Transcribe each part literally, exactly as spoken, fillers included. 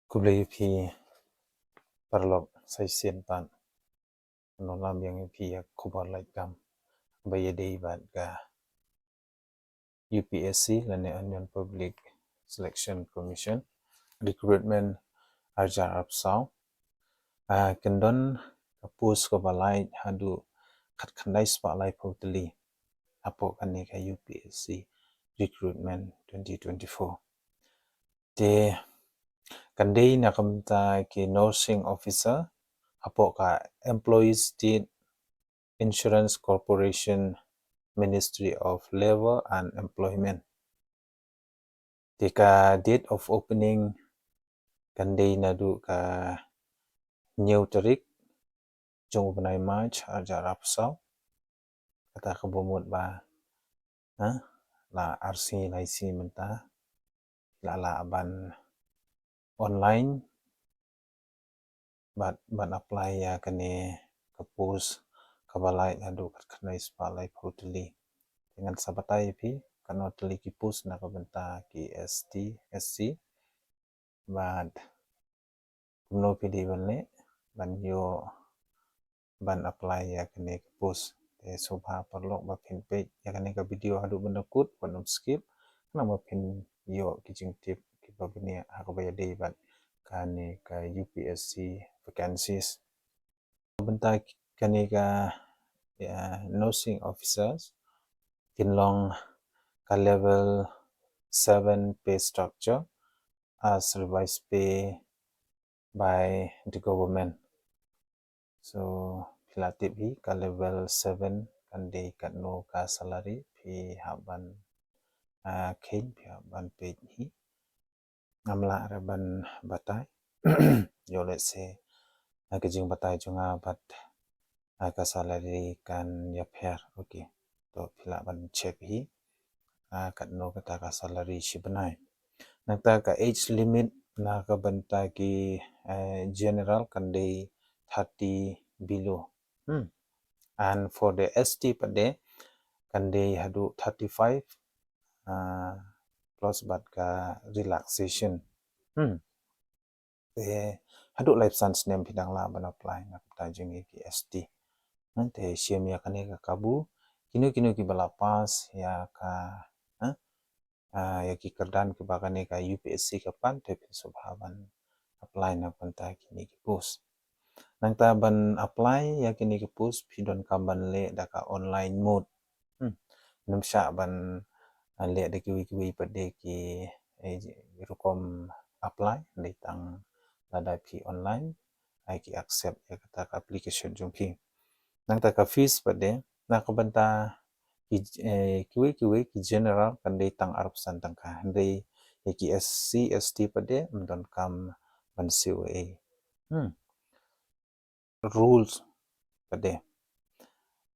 Khublei ïa phi paralok sa shisien pat. Ngan lam ïa phi ïa ka khubor lait kam ba ïadei bad ka U P S C lane Union Public Selection Commission recruitment arhajar arphew saw. Ah, kan don ka post kaba lait haduh khatkhyndai spah laiphew tylli hapoh kane ka U P S C recruitment twenty twenty-four. Te kan dei na ka bynta ki nursing officer hapoh ka Employees State Insurance Corporation, Ministry of Labour and Employment. Te ka date of opening kan dei naduh ka hynñiew tarik jong u bnai March arhajar arphew saw. Kata kaba mut ba, ha, la ar sngi lai sngi mynta la lah ban online bad ban apply ïa kane ka post kaba lait haduh khatkhyndai spah laiphew tylli. Te ngan sa batai ïa phi katno tylli ki post na ka bynta ki S T, S C bad kumno phi dei ban leh ban ïoh ban apply ïa kane ka post. Te sngewbha paralok ba phin peit ïa kane ka video haduh ban da kut, wat nym skip, khnang ba phin ïoh ki jingtip kiba bniah ha kaba ïadei bad kane ka U P S C vacancies. Bynta kane ka, ïa, nursing officers kin long ka level seven pay structure as revised pay by the government. So phi la tip hi ka level seven kan dei katno ka salary, phi hap ban, ah, kheiñ, phi hap ban peit hi. Ngam lah re ban batai. Ïoh lehse, ah, ka jingbatai jong nga bad, ah, ka salary kan ïapher. Okay. To phi lah ban check hi, ah, katno kata ka salary shi bnai. Nangta ka age limit na ka bynta ki, eh, general kan dei thirty below. Hmm. And for the S T pat de kan dei haduh thirty-five, ah, plus bad ka relaxation. Hmm. Te haduh laiphew san snem phi dang lah ban apply na ka bynta jong ngi ki S T. Hmm, te shim ïa kane ka kabu, kino kino kiba la pass ïa ka, ha? Ah, ïa ki kyrdan kiba kane ka U P S C ka pan, te phin sngewbha ban apply na ka bynta kine ki post. Nangta ban apply ïa kine ki post phi donkam ban leh da ka online mode. Hmm. Nym shah ban, ah, leh da kiwei kiwei pat de ki, eh, rukom apply, dei tang lada phi online, ai ki accept ïa kata ka application jong phi. Nangta ka fees pat de, na ka bynta ki, eh, kiwei kiwei ki general kan dei tang arphew san tyngka. Hynrei ïa ki S C, S T pat de ym donkam ban siew ei. Hmm. Rules pat de.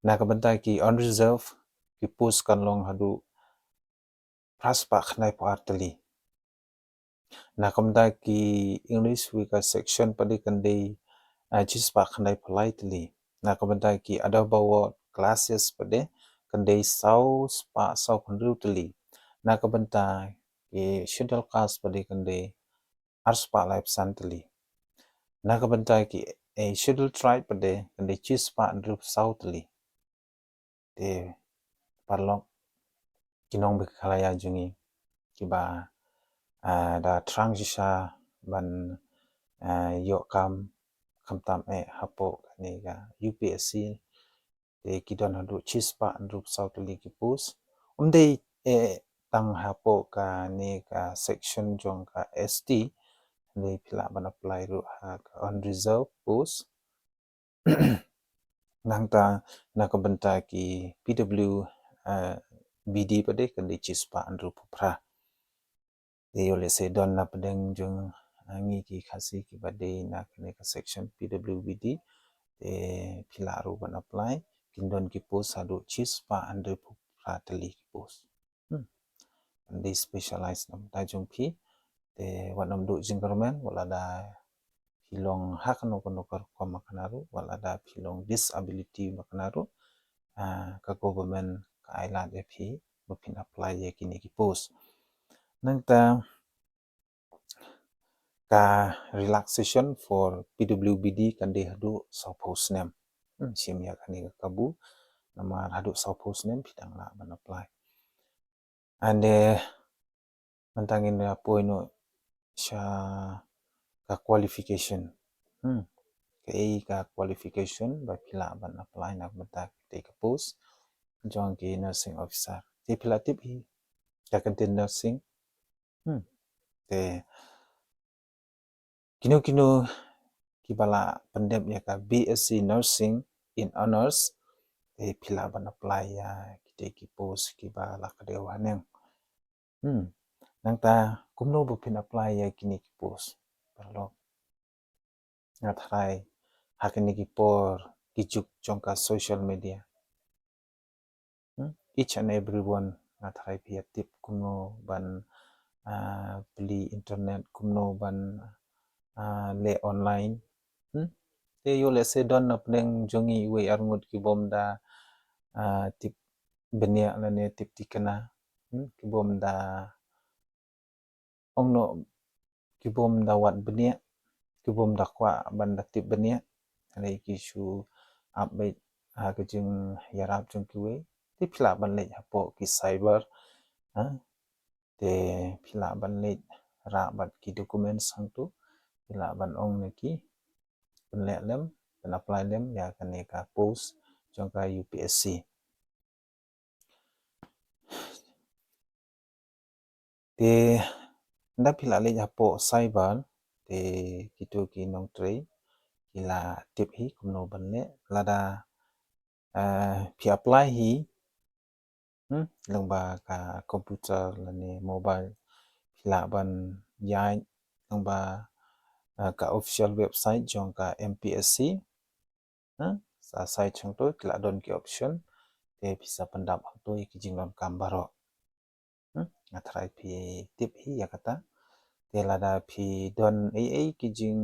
Na ka bynta ki unreserved, ki post kan long haduh phra spah khyndaiphew ar tylli. Na ka bynta ki English weaker section pat de kan dei, ah, shi spah khyndaiphew lai tylli. Na ka bynta ki other ward classes pat de kan dei saw spah sawphew hynriew tylli. Na ka bynta ki schedule caste pat de kan dei ar spah laiphew san tylli. Na ka bynta ki, eh, schedule tribe pat de kan dei shi spah hynriewphew saw tylli. Te paralok ki nongpynïaid jong ngi kiba, ah, da thrang shisha ban, ah, ïoh kam khamtam eh hapoh kane ka U P S C, te ki don haduh shi spah hynriewphew saw tylli ki post. Ym dei eh tang hapoh kane ka section jong ka S T, hynrei phi lah ban apply ruh ha ka unreserved post. Nangta na ka bynta ki P W, eh, B D pat de kan dei shi spah hynriewphew phra. Te ïoh lehse don na pdeng jong, eh, ngi ki Khasi kiba dei na kane ka section P W B D, te phi lah ruh ban apply, kin don ki post haduh shi spah hynriewphew phra tylli ki post. Hmm. Kan dei specialize na ka bynta jong phi. Te wat nym duh jingkyrmen, wat lada phi long ha kano kano ka rukom ba kane ruh, wat lada phi long disability ba kane ruh, ah, ka government ka ai lad ïa phi ba phin apply ïa kine ki post. Nangta ka relaxation for P W B D kan dei haduh sawphew snem. Hmm, shim ïa kane ka kabu, namar haduh sawphew snem phi dang lah ban apply. And eh, mynta ngin ïa poi noh sha ka qualification. Hmm. Kaei ka qualification ba phi lah ban apply na ka bynta katei ka post jong ki nursing officer. Te phi la tip hi ka kyntien nursing. Hmm. Te kino kino kiba la pyndep ïa ka B S c Nursing in Honours, te phi lah ban apply ïa kitei ki post kiba la kdew haneng. Hmm. Nangta kumno ba phin apply ïa kine ki post? Paralok, nga tharai ha kine ki por ki juk jong ka social media. Hmm? Each and everyone, nga tharai phi ïa tip kumno ban, ah, plie internet, kumno ban, ah, leh online. Hmm? Te ïoh lehse don na pdeng jong ngi iwei arngut ki bym da, ah, tip bniah lane tip thikna. Hmm? Ki bym da, ong noh, ki bym da wad bniah, ki bym da kwah ban da tip bniah. Hynrei ki shu ap beit ha ka jingïarap jong kiwei. Te phi lah ban leit hapoh ki cyber, ha? Te phi lah ban leit rah bad ki documents hangto, phi lah ban ong na ki pynleh lem, pyn apply lem ïa kane ka post jong ka U P S C. Te ynda phi la leit hapoh cyber, te kito ki nongtrei ki la tip hi kumno ban leh. Lada, eh, phi apply hi, hmm, lyngba ka computer lane mobile, phi lah ban ïaid lyngba, eh, ka official website jong ka M P S C. Hmm, sa site hangto ki la don ki option, te phi sa pyndap hangto ïa ki jingdonkam baroh. Hmm, nga tharai phi tip hi ïa kata. Te lada phi don ei ei ki jing,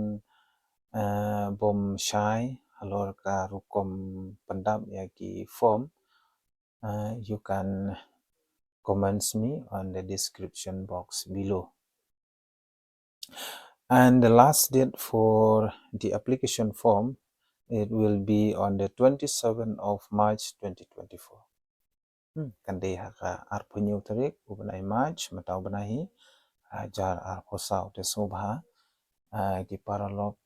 eh, bym shai halor ka rukom pyndap ïa ki form, uh, you can comments me on the description box below. And the last date for the application form, it will be on the twenty-seventh of March twenty twenty-four. Hmm, kan dei ha ka arphew hynñiew tarik u bnai March mynta u bnai hi, hajar arphew saw. Te sngewbha, ah, ki paralok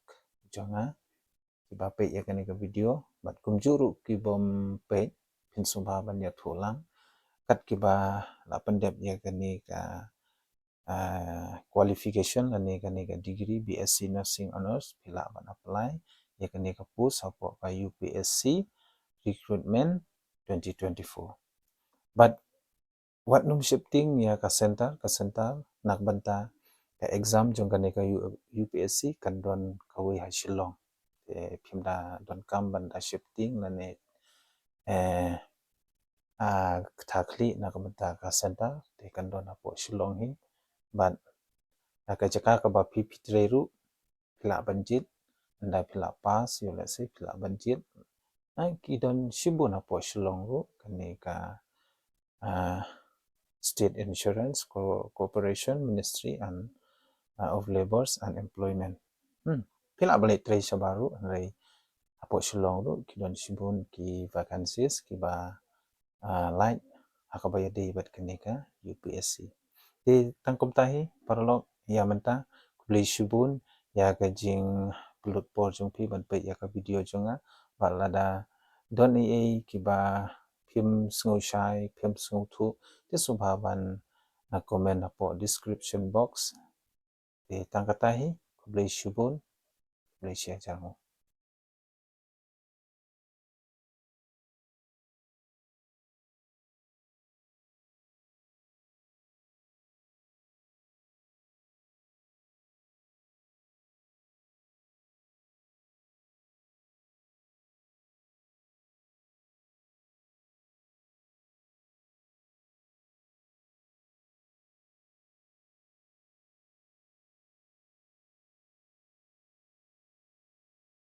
jong nga kiba peit ïa kane ka video, bad kumjuh ruh ki bym peit, phin sngewbha ban ïathuh lang kat kiba la pyndep ïa kane ka, ah, qualification lane kane ka degree B S c Nursing Honours, phi lah ban apply ïa kane ka post hapoh ka U P S C Recruitment twenty twenty-four. Bad wat nym shifting ïa ka center, ka center na ka bynta ka exam jong kane ka U-, U P S C kan don kawei ha Shillong. Te phim da donkam ban da shifting lane, eh, ah, kata khlieh na ka bynta ka center, te kan don hapoh Shillong hi. Bad na ka jaka kaba phi, phi trei ruh, phi lah ban jied, ynda phi lah pass, ïoh lehse phi lah ban jied. Ai, ki don shibun hapoh Shillong ruh, kane ka, ah, State Insurance Co-, Corporation, Ministry and, ah, of Labours and Employment. Hmm. Phi lah ban leit trei shabar ruh, hynrei hapoh Shillong ruh ki don shibun ki vacancies kiba, ah, lait ha kaba ïadei bad kane ka U P S C. Te tang kumta hi paralok ïa mynta, khublei shibun ïa ka jingpynlut por jong phi ban peit ïa ka video jong nga. Bad lada don ei ei kiba phim sngewshai, phim sngewthuh, te sngewbha ban, ah, comment hapoh description box. Te tang kata hi, khublei shibun, khublei shihajar nguh.